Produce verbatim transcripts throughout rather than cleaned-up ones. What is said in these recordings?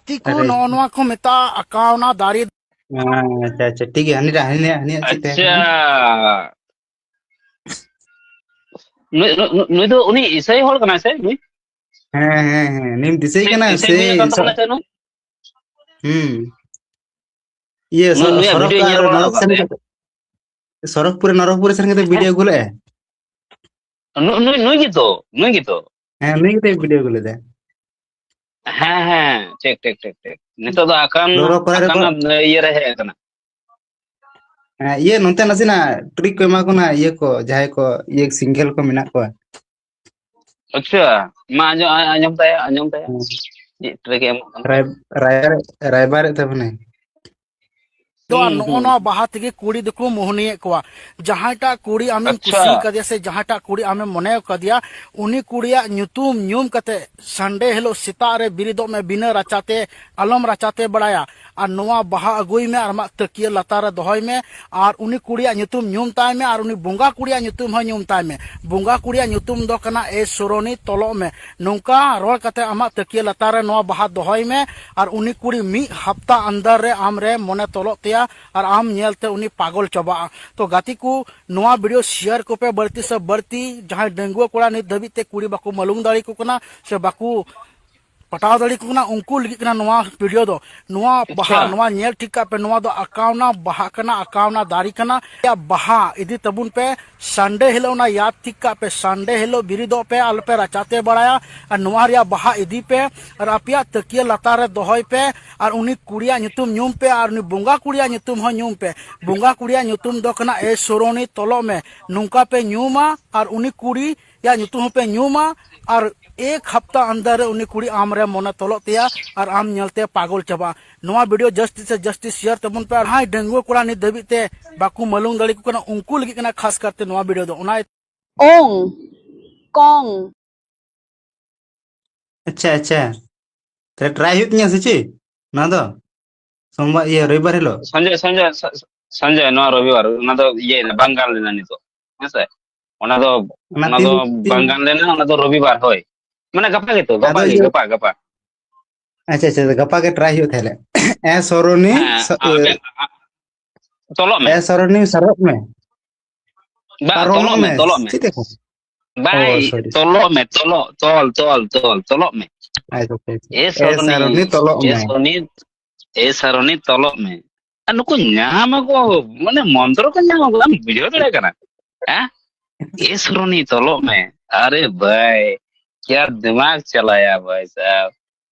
ᱜᱟᱛᱮ ᱠᱚ, ᱟᱨᱮ ᱱᱚᱜᱼᱚ ᱱᱚᱣᱟ ᱠᱚ ᱢᱮᱛᱟᱜᱼᱟ ᱟᱠᱟᱣᱱᱟ ᱫᱟᱨᱮ᱾ ᱟᱪᱪᱷᱟ, ᱟᱪᱪᱷᱟ, ᱴᱷᱤᱠ ᱜᱮᱭᱟ᱾ ᱦᱟᱹᱱᱤ ᱦᱟᱹᱱᱤᱭᱟᱜ, ᱦᱟᱹᱱᱤᱭᱟᱜ ᱪᱮᱫ ᱛᱟᱦᱮᱸ ᱟᱪᱪᱷᱟ᱾ ᱠᱟᱱᱟ? ᱱᱩᱭ, ᱱᱩᱭ, ᱱᱩᱭ ᱫᱚ ᱩᱱᱤ ᱤᱥᱟᱹᱭ ᱦᱚᱲ ᱠᱟᱱᱟᱭ ᱥᱮ ᱱᱩᱭ? ᱦᱮᱸ, ᱦᱮᱸ, ᱦᱮᱸ, ᱩᱱᱤᱢ ᱫᱤᱥᱟᱹᱭ ᱠᱟᱱᱟ ᱤᱥᱟᱹᱭ ᱥᱮ? ᱢᱤᱭᱟ ᱠᱟᱱ ᱛᱟᱵᱚᱱᱟ ᱥᱮ ᱱᱩᱭ? ᱦᱩᱸ᱾ ᱤᱭᱟᱹ, ᱱᱩᱭ, ᱥᱚ-, ᱱᱩᱭᱟᱜ ᱥᱚᱨᱚᱠ ᱵᱷᱤᱰᱤᱭᱳ ᱟᱨ ᱧᱮᱞ ᱵᱟᱲᱟ ᱱᱚᱨᱚᱠ ᱟᱠᱟᱫ ᱥᱮᱱ ᱛᱟᱭᱟ? ᱠᱟᱛᱮ, ᱥᱚᱨᱚᱜᱽᱯᱩᱨᱤ, ᱱᱚᱨᱚᱜᱽᱯᱩᱨᱤ ᱥᱮᱱ ᱠᱟᱛᱮ ᱦᱮᱸ? ᱵᱷᱤᱰᱤᱭᱳ ᱟᱹᱜᱩ ᱞᱮᱫᱼᱟᱭ? ᱱᱩ-, ᱱᱩᱭ, ᱱᱩᱭ ᱜᱮᱛᱚ, ᱱᱩᱭ ᱜᱮᱛᱚ᱾ ᱦᱮᱸ, ᱱᱩᱭ ᱜᱮᱛᱚᱭ ᱵᱷᱤᱰᱤᱭᱳ ᱟᱹᱜᱩ ᱞᱮᱫᱟ᱾ ᱦᱮᱸ, ᱦᱮᱸ, ᱴᱷᱤᱠ, ᱴᱷᱤᱠ, ᱴᱷᱤᱠ, ᱴᱷᱤᱠ᱾ ᱱᱤᱛᱚᱜ ᱫᱚ ᱟᱠᱟᱱ, ᱞᱚᱨᱚ ᱠᱚᱨᱮ ᱨᱮᱠᱚ ᱟᱠᱟᱱᱟᱜ ᱤᱭᱟᱹ ᱨᱮ ᱦᱮᱡ ᱟᱠᱟᱱᱟ᱾ ᱦᱮᱸ, ᱤᱭᱟᱹ, ᱱᱚᱱᱛᱮ ᱱᱟᱥᱮᱱᱟᱜ ᱴᱨᱤᱠ ᱠᱚ ᱮᱢᱟ ᱠᱚ ᱠᱟᱱᱟ, ᱤᱭᱟᱹ ᱠᱚ, ᱡᱟᱦᱟᱸᱭ ᱠᱚ, ᱤᱭᱟᱹ, ᱥᱤᱝᱜᱮᱞ ᱠᱚ ᱢᱮᱱᱟᱜ ᱠᱚᱣᱟ᱾ ᱟᱪᱪᱷᱟ, ᱢᱟ ᱟᱸᱡᱚᱢ, ᱟᱸᱡᱚᱢ ᱛᱟᱭᱟ, ᱟᱸᱡᱚᱢ ᱛᱟᱭᱟ᱾ ᱦᱮᱸ᱾ ᱪᱮᱫ ᱴᱨᱤᱠ ᱮ ᱮᱢᱚᱜ ᱠᱟᱱᱟ? ᱨᱟᱭ-, ᱨᱟᱭᱵᱟᱨ, ᱨᱟᱭᱵᱟᱨᱮᱫ ᱛᱟᱵᱚᱱᱟᱭ᱾ ᱫᱚ ᱟᱨ ᱦᱩᱸ, ᱱᱚᱜᱼᱚ ᱦᱩᱸ, ᱱᱚᱣᱟ ᱦᱩᱸ᱾ ᱵᱟᱦᱟ ᱛᱮᱜᱮ ᱠᱩᱲᱤ ᱫᱚᱠᱚ ᱢᱳᱦᱱᱤᱭᱮᱫ ᱠᱚᱣᱟ᱾ ᱡᱟᱦᱟᱸᱭᱴᱟᱜ ᱠᱩᱲᱤ ᱟᱢᱮᱢ ᱟᱪᱪᱷᱟ᱾ ᱠᱩᱥᱤ ᱠᱟᱫᱮᱭᱟ ᱥᱮ ᱡᱟᱦᱟᱸᱭᱴᱟᱜ ᱠᱩᱲᱤ ᱟᱢᱮᱢ ᱢᱚᱱᱮ ᱠᱟᱫᱮᱭᱟ, ᱩᱱᱤ ᱠᱩᱲᱤᱭᱟᱜ ᱧᱩᱛᱩᱢ ᱧᱩᱢ ᱠᱟᱛᱮ ᱥᱟᱱᱰᱮ ᱦᱤᱞᱳᱜ ᱥᱮᱛᱟᱜ ᱨᱮ ᱵᱮᱨᱮᱫᱚᱜ ᱢᱮ, ᱵᱤᱱᱟᱹ ᱨᱟᱪᱟᱛᱮ ᱟᱞᱚᱢ ᱨᱟᱪᱟᱛᱮ ᱵᱟᱲᱟᱭᱟ᱾ ᱟᱨ ᱱᱚᱣᱟ ᱵᱟᱦᱟ ᱟᱹᱜᱩᱭ ᱢᱮ ᱟᱨ ᱟᱢᱟᱜ ᱛᱟᱹᱠᱤᱭᱟᱹ ᱞᱟᱛᱟᱨ ᱨᱮ ᱫᱚᱦᱚᱭ ᱢᱮ᱾ ᱟᱨ ᱩᱱᱤ ᱠᱩᱲᱤᱭᱟᱜ ᱧᱩᱛᱩᱢ ᱧᱩᱢ ᱛᱟᱭ ᱢᱮ ᱟᱨ ᱩᱱᱤ ᱵᱚᱸᱜᱟ ᱠᱩᱲᱤᱭᱟᱜ ᱧᱩᱛᱩᱢ ᱦᱚᱸ ᱧᱩᱢ ᱛᱟᱭ ᱢᱮ᱾ ᱵᱚᱸᱜᱟ ᱠᱩᱲᱤᱭᱟᱜ ᱧᱩᱛᱩᱢ ᱫᱚ ᱠᱟᱱᱟ ᱮ ᱥᱚᱨᱚᱱᱤ, ᱛᱚᱞᱚᱜ ᱢᱮ᱾ ᱱᱚᱝᱠᱟ ᱨᱚᱲ ᱠᱟᱛᱮ ᱟᱢᱟᱜ ᱛᱟᱹᱠᱤᱭᱟᱹ ᱞᱟᱛᱟᱨ ᱨᱮ ᱱᱚᱣᱟ ᱵᱟᱦᱟ ᱫᱚᱦᱚᱭ ᱢᱮ᱾ ᱟᱨ ᱩᱱᱤ ᱠᱩᱲᱤ ᱢᱤᱫ ᱦᱟᱯᱛᱟ ᱟᱱᱫᱟᱨ ᱨᱮ ᱟᱢ ᱨᱮ ᱢᱚᱱᱮ ᱛᱚᱞᱚᱜ ᱛᱟᱭᱟ ᱟᱨ ᱟᱢ ᱧᱮᱞᱛᱮ ᱩᱱᱤ ᱯᱟᱜᱚᱞ ᱪᱟᱵᱟᱜᱼᱟ᱾ ᱛᱚ ᱜᱟᱛᱮ ᱠᱚ, ᱱᱚᱣᱟ ᱵᱷᱤᱰᱤᱭᱳ ᱥᱮᱭᱟᱨ ᱠᱚᱯᱮ ᱵᱟᱹᱲᱛᱤ ᱥᱮ ᱵᱟᱹᱲᱛᱤ᱾ ᱡᱟᱦᱟᱸᱭ ᱰᱟᱺᱜᱩᱣᱟᱹ ᱠᱚᱲᱟ ᱱᱤᱛ ᱫᱷᱟᱹᱵᱤᱡ ᱛᱮ ᱠᱩᱲᱤ ᱵᱟᱠᱚ ᱢᱟᱞᱩᱝ ᱫᱟᱲᱮ ᱟᱠᱚ ᱠᱟᱱᱟ ᱥᱮ ᱵᱟᱠᱚ ᱯᱟᱴᱟᱣ ᱫᱟᱲᱮ ᱟᱠᱚ ᱠᱟᱱᱟ, ᱩᱱᱠᱩ ᱞᱟᱹᱜᱤᱫ ᱠᱟᱱᱟ ᱱᱚᱣᱟ ᱵᱷᱤᱰᱤᱭᱳ ᱫᱚ᱾ ᱱᱚᱣᱟ ᱵᱟᱦᱟ, ᱟᱪᱪᱷᱟ᱾ ᱱᱚᱣᱟ ᱧᱮᱞ ᱴᱷᱤᱠ ᱠᱟᱜ ᱯᱮ, ᱱᱚᱣᱟ ᱫᱚ ᱟᱠᱟᱣᱱᱟ ᱵᱟᱦᱟ ᱠᱟᱱᱟ, ᱟᱠᱟᱣᱱᱟ ᱫᱟᱨᱮ ᱠᱟᱱᱟ᱾ ᱵᱟᱦᱟ ᱤᱫᱤ ᱛᱟᱵᱚᱱ ᱯᱮ, ᱥᱟᱱᱰᱮ ᱦᱤᱞᱳᱜ ᱚᱱᱟ ᱭᱟᱫ ᱴᱷᱤᱠ ᱠᱟᱜ ᱯᱮ, ᱥᱟᱱᱰᱮ ᱦᱤᱞᱳᱜ ᱵᱮᱨᱮᱫᱚᱜ ᱯᱮ, ᱟᱞᱚᱯᱮ ᱨᱟᱪᱟᱛᱮ ᱵᱟᱲᱟᱭᱟ᱾ ᱟᱨ ᱱᱚᱣᱟ ᱨᱮᱭᱟᱜ ᱵᱟᱦᱟ ᱤᱫᱤ ᱯᱮ ᱟᱨ ᱟᱯᱮᱭᱟᱜ ᱛᱟᱹᱠᱤᱭᱟᱹ ᱞᱟᱛᱟᱨ ᱨᱮ ᱫᱚᱦᱚᱭ ᱯᱮ᱾ ᱟᱨ ᱩᱱᱤ ᱠᱩᱲᱤᱭᱟᱜ ᱧᱩᱛᱩᱢ ᱧᱩᱢ ᱯᱮ ᱟᱨ ᱩᱱᱤ ᱵᱚᱸᱜᱟ ᱠᱩᱲᱤᱭᱟᱜ ᱧᱩᱛᱩᱢ ᱦᱚᱸ ᱧᱩᱢ ᱯᱮ᱾ ᱵᱚᱸᱜᱟ ᱠᱩᱲᱤᱭᱟᱜ ᱧᱩᱛᱩᱢ ᱫᱚ ᱠᱟᱱᱟ ᱮ ᱥᱚᱨᱚᱱᱤ, ᱛᱚᱞᱚᱜ ᱢᱮ᱾ ᱱᱚᱝᱠᱟ ᱯᱮ ᱧᱩᱢᱟ ᱟᱨ ᱩᱱᱤ ᱠᱩᱲᱤᱭᱟᱜ ᱧᱩᱛᱩᱢ ᱦᱚᱸᱯᱮ ᱧᱩᱢᱟ ᱟᱨ ᱮᱠ ᱦᱟᱯᱛᱟ ᱟᱱᱫᱟᱨ ᱨᱮ ᱩᱱᱤ ᱠᱩᱲᱤ ᱟᱢ ᱨᱮ ᱢᱚᱱᱮ ᱛᱚᱞᱚᱜ ᱛᱟᱭᱟ ᱟᱨ ᱟᱢ ᱧᱮᱞᱛᱮ ᱯᱟᱜᱚᱞ ᱪᱟᱵᱟᱜᱼᱟ᱾ ᱱᱚᱣᱟ ᱵᱷᱤᱰᱤᱭᱳ ᱡᱟᱹᱥᱛᱤ ᱥᱮ ᱡᱟᱹᱥᱛᱤ ᱥᱮᱭᱟᱨ ᱛᱟᱵᱚᱱ ᱯᱮ᱾ ᱟᱨ ᱡᱟᱦᱟᱸᱭ ᱰᱟᱺᱜᱩᱣᱟᱹ ᱠᱚᱲᱟ ᱱᱤᱛ ᱫᱷᱟᱹᱵᱤᱡ ᱛᱮ ᱵᱟᱠᱚ ᱢᱟᱞᱩᱝ ᱫᱟᱲᱮ ᱟᱠᱚ ᱠᱟᱱᱟ, ᱩᱱᱠᱩ ᱞᱟᱹᱜᱤᱫ ᱠᱟᱱᱟ ᱠᱷᱟᱥ ᱠᱟᱨᱛᱮ ᱱᱚᱣᱟ ᱵᱷᱤᱰᱤᱭᱳ ᱫᱚ᱾ ᱚᱱᱟ ᱳᱝ, ᱠᱚᱝ᱾ ᱟᱪᱪᱷᱟ, ᱟᱪᱪᱷᱟ᱾ ᱛᱟᱦᱞᱮ ᱴᱨᱟᱭ ᱦᱩᱭᱩᱜ ᱛᱤᱧᱟᱹ ᱥᱮ ᱪᱮᱫ? ᱱᱚᱣᱟ ᱫᱚ ᱥᱳᱢᱵᱟᱨ, ᱤᱭᱟᱹ, ᱨᱚᱵᱤᱵᱟᱨ ᱦᱤᱞᱳᱜ? ᱥᱚᱧᱡᱚᱭ, ᱥᱚᱧᱡᱚᱭ, ᱥᱚ-, ᱥᱚᱧᱡᱚᱭ, ᱱᱚᱣᱟ ᱨᱚᱵᱤᱵᱟᱨ, ᱚᱱᱟ ᱫᱚ ᱤᱭᱟᱹᱭᱮᱱᱟ, ᱵᱟᱝ ᱜᱟᱱ ᱞᱮᱱᱟ ᱱᱤᱛᱚᱜ᱾ ᱦᱮᱸ ᱥᱮ? ᱚᱱᱟ ᱫᱚ, ᱚᱱᱟ ᱚᱱᱟ ᱫᱤᱱ, ᱫᱚ ᱫᱤᱱ ᱵᱟᱝ ᱜᱟᱱ ᱞᱮᱱᱟ, ᱚᱱᱟ ᱫᱚ ᱨᱚᱵᱤᱵᱟᱨ, ᱦᱳᱭ᱾ ᱢᱟᱱᱮ ᱜᱟᱯᱟ ᱜᱮᱛᱚ, ᱟᱫᱚ ᱜᱟᱯᱟ ᱜᱮ, ᱤᱭᱟᱹ, ᱜᱟᱯᱟ, ᱜᱟᱯᱟ᱾ ᱟᱪᱪᱷᱟ, ᱟᱪᱪᱷᱟ, ᱜᱟᱯᱟ ᱜᱮ ᱴᱨᱟᱭ ᱦᱩᱭᱩᱜ ᱛᱟᱦᱚᱞᱮ᱾ ᱮ ᱥᱚᱨᱚᱱᱤ, ᱦᱮᱸ, ᱥᱚ-, ᱟᱵᱮᱱ, ᱛᱚᱞᱚᱜ ᱢᱮ᱾ ᱮ ᱥᱚᱨᱚᱱᱤ, ᱥᱟᱨᱚᱜ ᱢᱮ᱾ ᱵᱟ, ᱯᱟᱨᱚᱢᱚᱜ ᱛᱚᱞᱚᱜ ᱢᱮ, ᱢᱮ᱾ ᱛᱚᱞᱚᱜ ᱢᱮ᱾ ᱪᱮᱫ ᱠᱚ? ᱵᱟᱭ, ᱚ, sorry, sorry᱾ ᱛᱚᱞᱚᱜ ᱢᱮ, ᱛᱚᱞᱚᱜ, ᱛᱚᱞ, ᱛᱚᱞ, ᱛᱚᱞ, ᱛᱚᱞᱚᱜ ᱢᱮ᱾ ᱟᱪᱪᱷᱟ, ᱟᱪᱪᱷᱟ, ᱟᱪᱪᱷᱟ᱾ ᱮ ᱮ ᱥᱚᱨᱚᱱᱤ, ᱥᱟᱨᱚᱱᱤ, ᱛᱚᱞᱚᱜ ᱮ ᱢᱮ᱾ ᱥᱚᱨᱚᱱᱤ, ᱮ ᱥᱟᱨᱚᱱᱤ, ᱛᱚᱞᱚᱜ ᱢᱮ᱾ ᱟᱨ ᱱᱩᱠᱩ ᱧᱟᱢ ᱟᱠᱚ, ᱢᱟᱱᱮ ᱢᱚᱱᱛᱨᱚ ᱠᱚ ᱧᱟᱢ ᱟᱠᱚ, ᱟᱢ ᱵᱩᱡᱷᱟᱹᱣ ᱫᱟᱲᱮᱭᱟᱜ ᱠᱟᱱᱟ? ᱦᱮᱸ? ᱮ ᱥᱚᱨᱚᱱᱤ, ᱛᱚᱞᱚᱜ ᱢᱮ᱾ ᱟᱨᱮ ᱵᱷᱟᱭ, ᱠᱭᱟ ᱫᱤᱢᱟᱜᱽ ᱪᱟᱞᱟᱭᱟ ᱵᱷᱟᱭ ᱥᱟᱦᱟᱵ᱾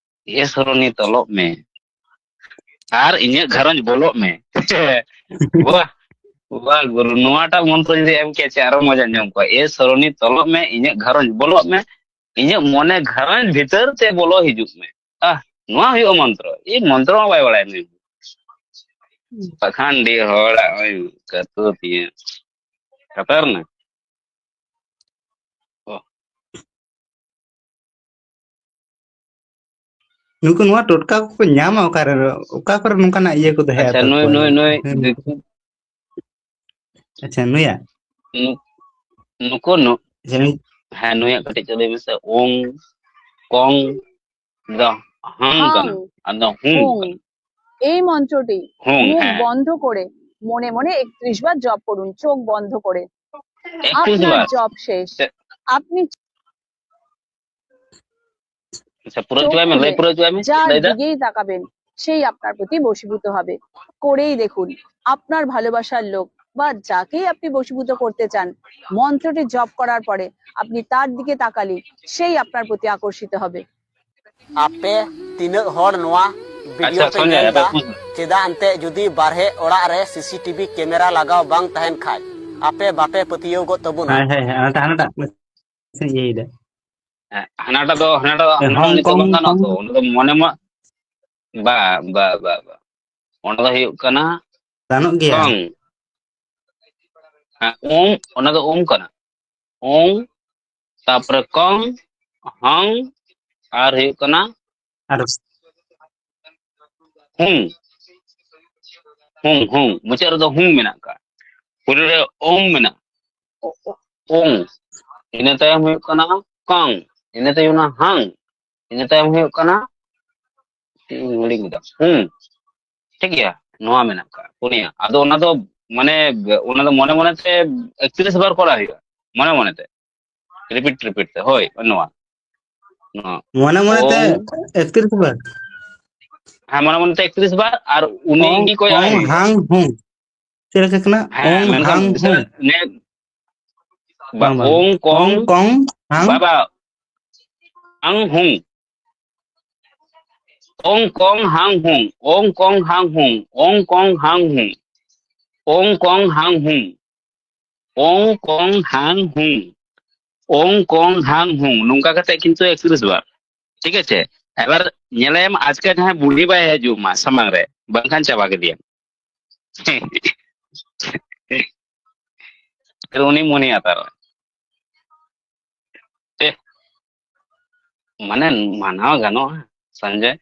ᱮ ᱥᱚᱨᱚᱱᱤ, ᱛᱚᱞᱚᱜ ᱢᱮ᱾ ᱟᱨ ᱤᱧᱟᱹᱜ ᱜᱷᱟᱨᱚᱸᱡᱽ ᱵᱚᱞᱚᱜ ᱢᱮ᱾ ᱵᱟᱦ, ᱵᱟᱦ ᱜᱩᱨᱩ, ᱱᱚᱣᱟᱴᱟᱜ ᱢᱚᱱᱛᱨᱚ ᱡᱩᱫᱤ ᱮᱢ ᱠᱮᱭᱟ, ᱪᱮ ᱟᱨᱚ ᱢᱚᱡᱟ ᱧᱟᱢ ᱠᱚᱜᱼᱟ᱾ ᱮ ᱥᱚᱨᱚᱱᱤ, ᱛᱚᱞᱚᱜ ᱢᱮ, ᱤᱧᱟᱹᱜ ᱜᱷᱟᱨᱚᱸᱡᱽ ᱵᱚᱞᱚᱜ ᱢᱮ, ᱤᱧᱟᱹᱜ ᱢᱚᱱᱮ ᱜᱷᱟᱨᱚᱸᱡᱽ ᱵᱷᱤᱛᱟᱹᱨ ᱛᱮ ᱵᱚᱞᱚ ᱦᱤᱡᱩᱜ ᱢᱮ᱾ ᱟᱦ, ᱱᱚᱣᱟ ᱦᱩᱭᱩᱜᱼᱟ ᱢᱚᱱᱛᱨᱚ᱾ ᱤᱧ ᱢᱚᱱᱛᱨᱚ ᱢᱟ ᱵᱟᱭ ᱵᱟᱲᱟᱭᱟ ᱱᱩᱭ᱾ ᱯᱟᱠᱷᱟᱱᱰᱤ ᱦᱚᱲᱟᱜ ᱳᱭ ᱠᱟᱹᱛᱩ ᱛᱤᱧᱟᱹ᱾ ᱠᱟᱛᱟᱨ ᱱᱟ᱾ ᱚ᱾ ᱱᱩᱠᱩ ᱱᱚᱣᱟ ᱴᱚᱴᱠᱟ ᱠᱚᱠᱚ ᱧᱟᱢᱟ ᱚᱠᱟᱨᱮ? ᱚᱠᱟ ᱠᱚᱨᱮ ᱱᱚᱝᱠᱟᱱᱟᱜ ᱤᱭᱟᱹ ᱠᱚ ᱫᱚᱦᱚᱭᱟ ᱟᱪᱪᱷᱟ, ᱱᱩᱭ, ᱛᱟᱠᱚᱣᱟ? ᱱᱩᱭ, ᱱᱩᱭ ᱦᱮᱸ, ᱫᱤᱠᱩ᱾ ᱟᱪᱪᱷᱟ, ᱱᱩᱭᱟᱜ? ᱱᱩ-, ᱱᱩᱠᱩ ᱱᱩ-, ᱟᱪᱪᱷᱟ, ᱱᱩᱭ ᱦᱮᱸ, ᱱᱩᱭᱟᱜ ᱠᱟᱹᱴᱤᱡ ᱪᱚ ᱞᱟᱹᱭ ᱢᱮᱥᱮ᱾ ᱳᱝ, ᱠᱚᱝ, ᱫᱚ ᱦᱚᱝ ᱠᱟᱱᱟ᱾ ᱦᱟᱝ, ᱟᱫᱚ ᱦᱩᱝ ᱦᱩᱝ᱾ ᱠᱟᱱᱟ᱾ এই মন্ত্রটি হুম, মুখ হ্যাঁ। বন্ধ করে মনে মনে একত্রিশ বার জপ করুন, চোখ বন্ধ করে। একত্রিশ আপনার বার? জপ শেষ। সে- আপনি আচ্ছা, পুরো চোখ চুয়াই মে, লাই খুলে পুরো চুয়াই মে, যার লাই দা। দিকেই তাকাবেন, সেই আপনার প্রতি বশীভূত হবে। করেই দেখুন, আপনার ভালোবাসার লোক বা যাকেই আপনি বশীভূত করতে চান, মন্ত্রটি জপ করার পরে আপনি তার দিকে তাকালে সেই আপনার প্রতি আকর্ষিত হবে। ᱟᱯᱮ ᱛᱤᱱᱟᱹᱜ ᱦᱚᱲ ᱱᱚᱣᱟ ᱵᱷᱤᱰᱤᱭᱳ ᱟᱪᱪᱷᱟ, ᱯᱮ ᱥᱚᱧᱡᱚᱭ, ᱧᱮᱞ ᱟᱯᱮ ᱮᱫᱟ? ᱯᱩᱥ- ᱪᱮᱫᱟᱜ ᱮᱱᱛᱮ ᱡᱩᱫᱤ ᱵᱟᱨᱦᱮ ᱚᱲᱟᱜ ᱨᱮ ᱥᱤᱥᱤᱴᱤᱵᱷᱤ ᱠᱮᱢᱮᱨᱟ ᱞᱟᱜᱟᱣ ᱵᱟᱝ ᱛᱟᱦᱮᱱ ᱠᱷᱟᱡ, ᱟᱯᱮ ᱵᱟᱯᱮ ᱯᱟᱹᱛᱭᱟᱹᱣ ᱜᱚᱫ ᱛᱟᱵᱚᱱᱟ᱾ ᱦᱮᱸ, ᱦᱮᱸ, ᱦᱮᱸ, ᱚᱱᱟᱴᱟᱜ, ᱦᱟᱱᱟᱴᱟᱜ ᱤᱭᱟᱹᱭᱮᱫᱟ᱾ ᱦᱮᱸ, ᱦᱟᱱᱟᱴᱟᱜ ᱫᱚ, ᱦᱟᱱᱟᱴᱟᱜ ᱫᱚ, ᱦᱮᱸ, ᱦᱟᱱᱟᱴᱟᱜ ᱦᱚᱝ ᱱᱤᱛᱚᱜ ᱠᱚᱝ ᱵᱟᱝ ᱜᱟᱱᱚᱜᱼᱟ ᱛᱚ, ᱠᱚᱝ᱾ ᱚᱸᱰᱮ ᱫᱚ ᱢᱚᱱᱮ ᱢᱟ, ᱵᱟ, ᱵᱟ, ᱵᱟ, ᱵᱟ᱾ ᱚᱸᱰᱮ ᱫᱚ ᱦᱩᱭᱩᱜ ᱠᱟᱱᱟ ᱜᱟᱱᱚᱜ ᱜᱮᱭᱟ᱾ ᱠᱚᱝ᱾ ᱦᱮᱸ, ᱩᱢ, ᱚᱱᱟ ᱫᱚ ᱩᱢ ᱠᱟᱱᱟ᱾ ᱩᱢ, ᱛᱟᱯᱚᱨᱮ ᱠᱚᱝ, ᱦᱚᱝ, ᱟᱨ ᱦᱩᱭᱩᱜ ᱠᱟᱱᱟ ᱟᱨ ᱦᱩᱝ᱾ ᱦᱩᱝ, ᱦᱩᱝ᱾ ᱢᱩᱪᱟᱹᱫ ᱨᱮᱫᱚ ᱦᱩᱝ ᱢᱮᱱᱟᱜ ᱟᱠᱟᱫ᱾ ᱯᱩᱭᱞᱩ ᱨᱮ ᱩᱢ ᱢᱮᱱᱟᱜᱼᱟ᱾ ᱩ-, ᱩ-, ᱩᱝ᱾ ᱤᱱᱟᱹ ᱛᱟᱭᱚᱢ ᱦᱩᱭᱩᱜ ᱠᱟᱱᱟ ᱠᱚᱝ᱾ ᱤᱱᱟᱹ ᱛᱟᱭᱚᱢ ᱦᱩᱭᱩᱜ ᱠᱟᱱᱟ ᱦᱟᱝ᱾ ᱤᱱᱟᱹ ᱛᱟᱭᱚᱢ ᱦᱩᱭᱩᱜ ᱠᱟᱱᱟ ᱤᱧ ᱦᱤᱲᱤᱧ ᱠᱮᱫᱟ᱾ ᱦᱩᱸ, ᱴᱷᱤᱠ ᱜᱮᱭᱟ, ᱱᱚᱣᱟ ᱢᱮᱱᱟᱜ ᱠᱟᱜᱼᱟ ᱯᱩᱱᱭᱟ᱾ ᱟᱫᱚ ᱚᱱᱟ ᱫᱚ ᱢᱟᱱᱮ, ᱚᱱᱟ ᱫᱚ ᱢᱚᱱᱮ ᱢᱚᱱᱮ ᱛᱮ ᱮᱠᱛᱨᱤᱥ ᱵᱟᱨ ᱠᱚᱨᱟᱣ ᱦᱩᱭᱩᱜᱼᱟ, ᱢᱚᱱᱮ ᱢᱚᱱᱮ ᱛᱮ, ᱨᱤᱯᱤᱴ ᱨᱤᱯᱤᱴ ᱛᱮ᱾ ᱦᱳᱭ, ᱱᱚᱣᱟ, ᱱᱚᱣᱟ᱾ ᱢᱚᱱᱮ ᱢᱚᱱᱮ ᱛᱮ ᱳᱝ, ᱮᱠᱛᱨᱤᱥ ᱵᱟᱨ᱾ ᱦᱮᱸ, ᱢᱚᱱᱮ ᱢᱚᱱᱮ ᱛᱮ ᱮᱠᱛᱨᱤᱥ ᱵᱟᱨ, ᱟᱨ ᱩᱱᱤ ᱚᱝ ᱜᱮ ᱠᱚᱭᱚᱜ ᱟᱭ ᱚᱝ ᱦᱩᱭᱩᱜᱼᱟ᱾ ᱦᱟᱝ ᱦᱩᱝ᱾ ᱪᱮᱫ ᱞᱮᱠᱟ ᱠᱟᱱᱟ? ᱦᱮᱸ, ᱚᱝ ᱢᱮᱱᱠᱷᱟᱱ ᱦᱟᱝ ᱫᱤᱥᱟᱹ ᱦᱩᱝ᱾ ᱱᱮ-, ᱵᱟ, ᱵᱟᱝ, ᱵᱟᱝ᱾ ᱳᱝ ᱠᱚᱝ, ᱚᱝ ᱠᱚᱝ ᱦᱟᱝ᱾ ᱵᱟᱵᱟ, ᱟᱝ ᱦᱩᱝ᱾ ᱳᱝ ᱠᱚᱝ ᱦᱟᱝ ᱦᱩᱝ, ᱳᱝ ᱠᱚᱝ ᱦᱟᱝ ᱦᱩᱝ, ᱳᱝ ᱠᱚᱝ ᱦᱟᱝ ᱦᱩᱝ, ᱳᱝ ᱠᱚᱝ ᱦᱟᱝ ᱦᱩᱝ, ᱳᱝ ᱠᱚᱝ ᱦᱟᱝ ᱦᱩᱝ, ᱳᱝ ᱠᱚᱝ ᱦᱟᱝ ᱦᱩᱝ᱾ ᱱᱚᱝᱠᱟ ᱠᱟᱛᱮ ᱠᱤᱱᱛᱩ ᱮᱠᱛᱨᱤᱥ ᱵᱟᱨ᱾ ᱴᱷᱤᱠ ᱟᱪᱷᱮ? ᱮᱵᱟᱨ ᱧᱮᱞᱮᱢ ᱟᱪᱠᱟ ᱡᱟᱦᱟᱸᱭ ᱵᱩᱲᱦᱤ ᱵᱟᱭ ᱦᱤᱡᱩᱜ ᱢᱟ ᱥᱟᱢᱟᱝ ᱨᱮ, ᱵᱟᱝᱠᱷᱟᱱ ᱪᱟᱵᱟ ᱠᱮᱫᱮᱭᱟᱢ᱾ ᱯᱷᱤᱨ ᱩᱱᱤ ᱢᱚᱱᱮᱭᱟ ᱛᱟᱨ᱾ ᱮ, ᱢᱟᱱᱮ ᱢᱟᱱᱟᱣ ᱜᱟᱱᱚᱜᱼᱟ, ᱥᱚᱧᱡᱚᱭ?